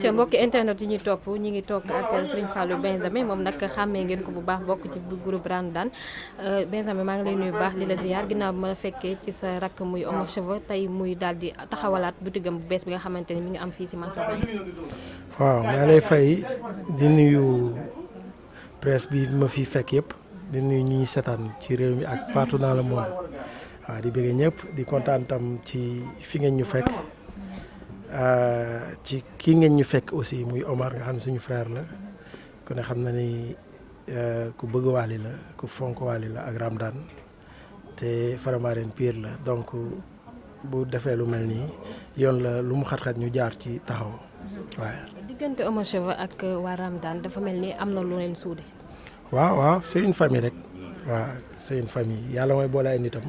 ci mbokki internet yi ñuy topp ñi ngi toog ak Serigne Fallou Benjamin moom nag xàmmee ngeen ko bu baax bokk ci groupe Ramdan Benjamin maa ngi lay nuyu bu baax di la ziar ginnaaw bi ma la fekkee ci sa rakk muy Omo Cheveux tey muy daal di taxawalaat butigam bu bees bi nga xamante ni mi ngi am fii si marché bi. waaw maa lay fay di nuyu presse bi ma fi fekk yëpp di nuyu ñi seetaan ci réew mi ak partout dans le monde waaw di bëgg ñëpp di kontaan tam ci fi ngeen ñu fekk. ci kii ngeen ñu fekk aussi muy Omar nga xam ne suñu frère la ku ne xam na ni ku bëgg Wally la ku fonk Wally la ak Ramdan te Faramareen pire la donc bu defee lu mel nii yoon la lu mu xat-xat ñu jaar ci taxaw waaye. diggante Omo Cheveux ak waa Ramdan dafa mel ni am na lu leen suude. waaw c'est une famille rek waaw c'est une famille yàlla mooy boole ay nitam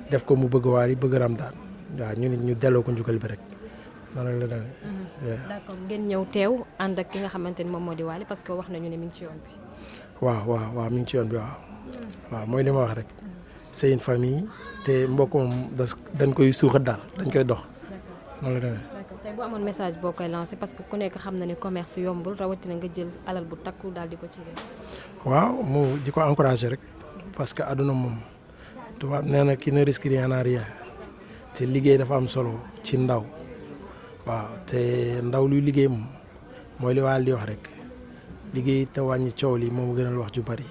def ko mu bëgg Wally bëgg Ramdan waaw ñu nit ñu delloo ko njukkal bi rek. d'accord ngeen ñëw teew ànd ak ki nga xamante ni moom moo di Wally parce que wax nañu ne mi ngi ci yoon bi. waaw mi ngi ci yoon bi waaw mooy li ma wax rek c'est une famille te mbokk moom dañ koy suuxat daal dañ koy dox. noonu la demee. d'accord tey boo amoon message boo koy lancé parce que ku nekk xam na ne commerce yombul rawatina nga jël alal bu takku daal di ko ci def. waaw mu di ko encourager rek parce que àdduna moom tubaab nee na qui ne risque rien n'a rien te liggéey dafa am solo ci ndaw. waaw te ndaw luy liggéey moom mooy li Wally di wax rek liggéey te wàññi coow li moom gënal wax ju bari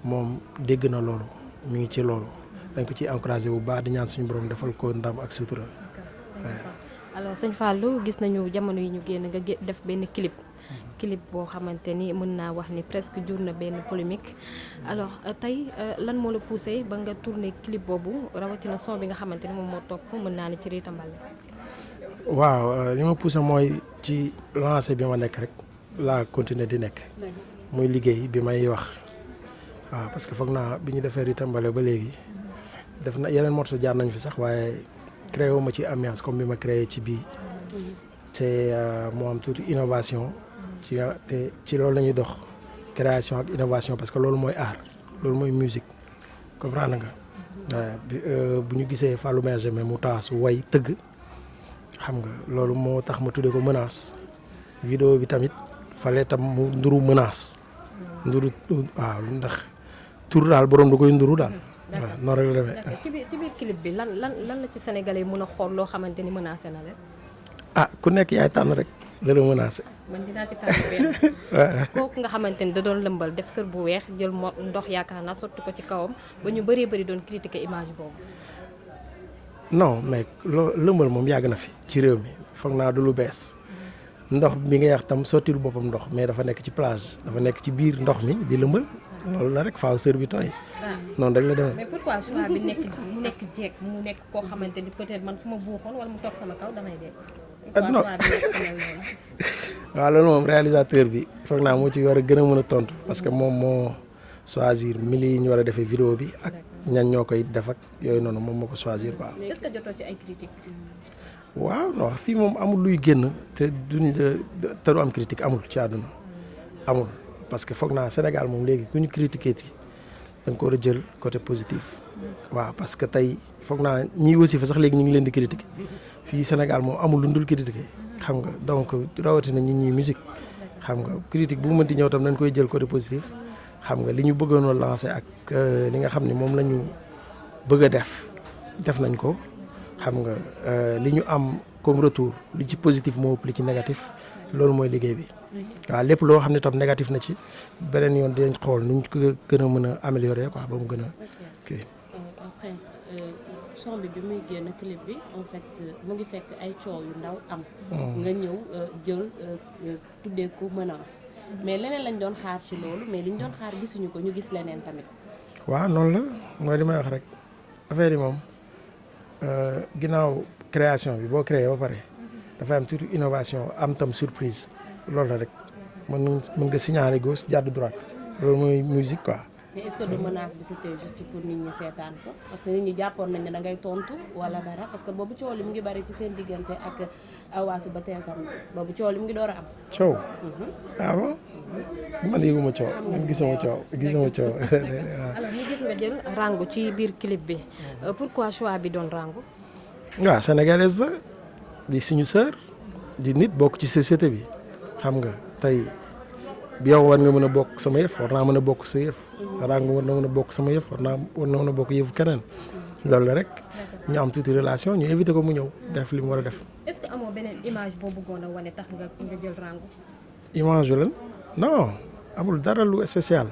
moom dégg na loolu mi ngi ci loolu dañ ko ci encouragé bu baax di ñaan suñu borom defal ko ndam ak sutura. alors sëñ Fallou gis nañu jamono yi ñu génn nga def benn clip boo xamante ni mën naa wax ni presque jur na benn polémique alors tey lan moo la poussé ba nga tourné clip boobu rawatina son bi nga xamante ni moom moo topp mën naa ne ci Rita Mbale. waaw li ma poussé mooy ci lancé bi ma nekk rek laa continuer di nekk muy liggéey bi may wax waaw parce que foog naa bi ñu defee Rita Mbale ba léegi def na yeneen morceau jaar nañ fi sax waaye créé wu ma ci ambiance comme bi ma créé ci bii te moo am tuuti innovation te ci loolu la ñuy dox création ak innovation parce que loolu mooy art loolu mooy musique comprendre nga waaw bu ñu gisee Fallou Benjamin mu taasu way tëgg xam nga loolu moo tax ma tuddee ko menace vidéo bi tamit fale tam mu nduru menace nduru waaw ndax tur daal borom da koy nduru daal waaw noonu rek la demee. ci biir clip bi lan la ci sénégalais yi mën a xool loo xamante ni menacé na leen. ku nekk yaay tànn rek la la menacé. man dinaa ci tànn benn kooku nga xamante ni da doon lëmbal def sër bu weex jël ndox yaakaar naa sotti ko ci kawam ba ñu bëri doon critiquer image boobu. non mais lëmbal moom yàgg na fi ci réew mi foog naa du lu bees ndox bi nga yax tam sottilu boppam ndox mais dafa nekk ci plage dafa nekk ci biir ndox mi di lëmbal loolu la rek faaw sër bi tooy. noonu rek la demee. mais pourquoi choix bi mu nekk jeeg mu nekk koo xamante ni peut-être man su ma buuxoon wala mu toog sama kaw damay dee. non waaw loolu moom réalisateur bi foog naa moo ci war a gën a mën a tontu parce que moom moo choisir mili yi ñu war a defee vidéo bi ak. ñan ñoo koy def ak yooyu noonu moom moo ko choisir quoi. est-ce que jotoo ci ay critiques. waaw non fii moom amul luy génn te duñ te du am critique amul ci àdduna amul parce que foog naa Sénégal moom léegi ku ñu critiquer ci da nga ko war a jël côté positif. waaw parce que tey foog naa ñiy wasi fa sax léegi ñu ngi leen di critiquer fii Sénégal moom amul lu dul critiquer xam nga donc rawatina ñi musique xam nga critique bu mu mënti ñëw tam dañ koy jël côté positif. xam nga li ñu bëggoon a lancer ak li nga xam ne moom la ñu bëgg a def nañ ko xam nga li ñu am comme retour li ci positif moo ëpp li ci négatif loolu mooy liggéey bi waaw lépp loo xam ne tam négatif na ci beneen yoon dinañ xool nu ñu ko gën a mën a améliorer quoi ba mu gën a kii. Prince son bi muy génn clip bi en fait mu ngi fekk ay coow yu ndaw am. nga ñëw jël tuddee ko menace. mais leneen lañ doon xaar ci loolu mais liñ doon xaar gisuñu ko ñu gis leneen tamit. waaw noonu la mooy li may wax rek affaire yi moom ginnaaw création bi boo créé ba pare dafay am tuuti innovation am tam surprise loolu la rek mën nga signaler gauche jàdd droite loolu mooy musique quoi. mais est-ce que du menace bi c'était juste pour nit ñi seetaan ko parce que nit ñi jàppoon nañ ne da ngay tontu wala dara parce que boobu coow li mu ngi bari ci seen diggante ak awaasu ba teel tam boobu coow li mu ngi door a am. coow. ah bon man yëguma coow man gisuma coow. alors ñu gis nga jël rangu ci biir clip bi pourquoi choix bi doon rangu. waaw sénégalaise la di suñu sœur di nit bokk ci société bi xam nga tey yow war nga mën a bokk sama yëf war naa mën a bokk sa yëf war na mën a bokk sama yëf war na mën a bokk yëfu keneen loolu la rek ñu am tuuti relation ñu invité ko mu ñëw def li mu war a def. est-ce que amoo beneen image boo bëggoon a wane tax nga jël Rangou. image yu lan non amul dara lu spécial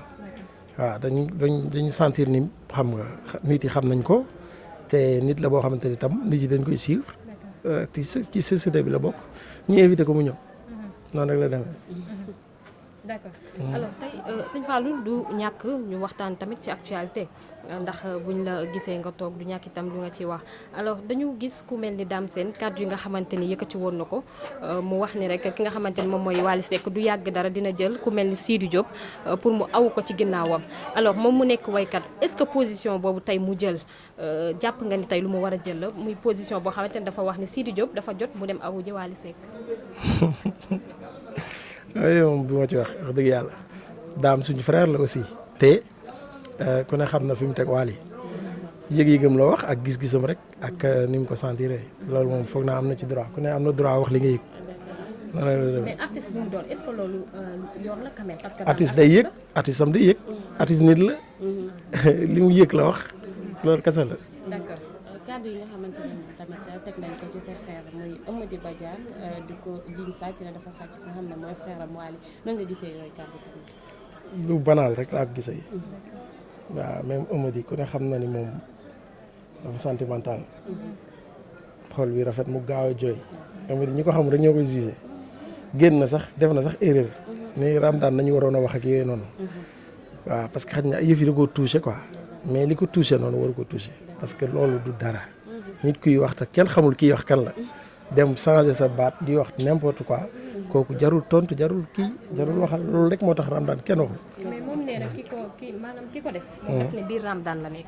waaw dañu sentir ni xam nga nit yi xam nañ ko te nit la boo xamante ni tam nit yi dañ koy suivre ci société bi la bokk ñu invité ko mu ñëw noonu rek la demee. d'accord alors tey sëñ Fallou du ñàkk ñu waxtaan tamit ci actualité ndax buñ la gisee nga toog du ñàkk itam lu nga ci wax alors dañu gis ku mel ni Dame Sène kàddu yi nga xamante ni yëkkati woon na ko mu wax ni rek ki nga xamante ni moom mooy Wally Seck du yàgg dara dina jël ku mel ni Sidi Diop pour mu aw ko ci ginnaawam alors moom mu nekk waykat est-ce que position boobu tey mu jël jàpp nga ni tey lu mu war a jël la muy position boo xamante ni dafa wax ni Sidi Diop dafa jot mu dem awu ji Wally Seck. yooyu moom bi ma ci wax dëgg yàlla Dame suñu frère la aussi te ku ne xam na fi mu teg Wally yëg-yëgam la wax ak gis-gisam rek ak ni mu ko sentiré loolu moom foog naa am na ci droit ku ne am na droit wax li nga yëg. mais artiste bu mu doon est-ce que loolu yoon la quand même. parce que artiste day yëg artiste am day yëg artiste nit la li mu yëg la wax loolu kese la. d'accord kàddu yi nga xamante ne tamit teg nañ ko ci sa frère muy Amady Badiane di ko jiñ sàcc ne dafa sàcc nga xam ne mooy frère am Wally nan nga gisee yooyu kàddu tamit. lu banal rek laa ko gisee waaw même Amady ku ne xam na ni moom dafa sentimental xol bi rafet mu gaaw a jooy Amady ñi ko xam rek ñoo koy jugé génn na sax def na sax erreur ni Ramadane nañu waroon a wax ak yooyu noonu waaw parce que xëy na yëf yi da koo touché quoi mais li ko touché noonu waru ko touché parce que loolu du dara nit kuy wax te kenn xamul kiy wax kan la dem changer sa baat di wax n'importe quoi kooku jarul tontu jarul waxal loolu rek moo tax Ramadane kenn waxul. mais moom nee na ki ko def. moom def ne biir Ramadane la nekk.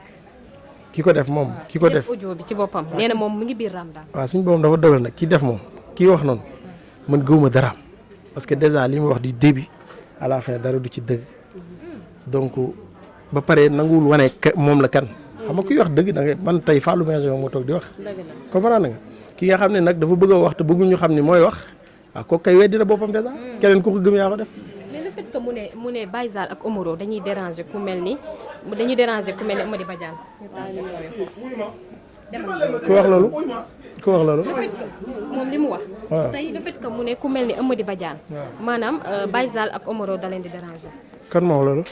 ki ko def moom ki ko def audio bi ci boppam nee na moom mu ngi biir Ramadane. waaw suñu boppam dafa dogal nag ki def moom kii wax noonu man gëwuma daraam parce que déjà li mu wax du début à la fin dara du ci dëgg donc ba pare nanguwul wane moom la kan xam nga kuy wax dëgg da nga man tey Fallou Benjamin moo toog di wax. comprendre nga ki nga xam ne nag dafa bëgg a wax te bëggul ñu xam ni mooy wax waaw kooku kay weddi na boppam déjà keneen ku ko gëm yaa ko def. mais le fait que mu ne Baye Zale ak Omaro dañuy déranger ku mel ni Amady Badiane. ku wax loolu. le fait que moom li mu wax. waaw tey le fait que mu ne ku mel ni Amady Badiane. maanaam Baye Zale ak Omaro da leen di déranger. kan moo wax loolu.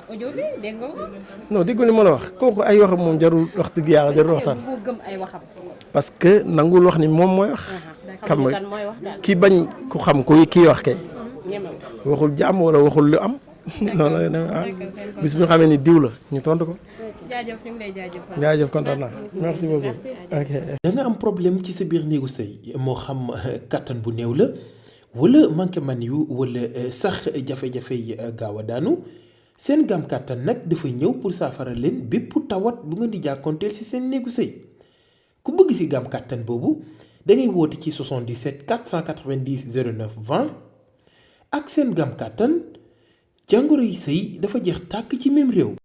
audio bi dégg nga. non déggu ni ma la wax kooku ay waxam moom jarul wax dëgg yàlla jarul waxtaan. boo gëm ay waxam. parce que nangul wax ni moom mooy wax. xam nga ki bañ ku xam ko kii wax kay. waxul jàmm wala waxul lu am. noonu la bis bu ñu xamee ni diw la ñu tontu ko. jaajëf ñu ngi lay jaajëfal. jaajëf kontaan naa merci beaucoup. ok. da nga am problème ci sa biir néegu sëy moo xam kattan bu néew la wala manqué man yu wala sax jafe-jafe yi gaaw a daanu seen gam kattan nag dafa ñëw pour saafara leen bépp tawat bu nga di jàkkoonteel ci seen néegu sëy ku bëgg ci gam kattan boobu da ngay woote ci 77 490 09 20 ak seen gam kattan jàngoro yi sëy dafa jeex tàkk ci même réew.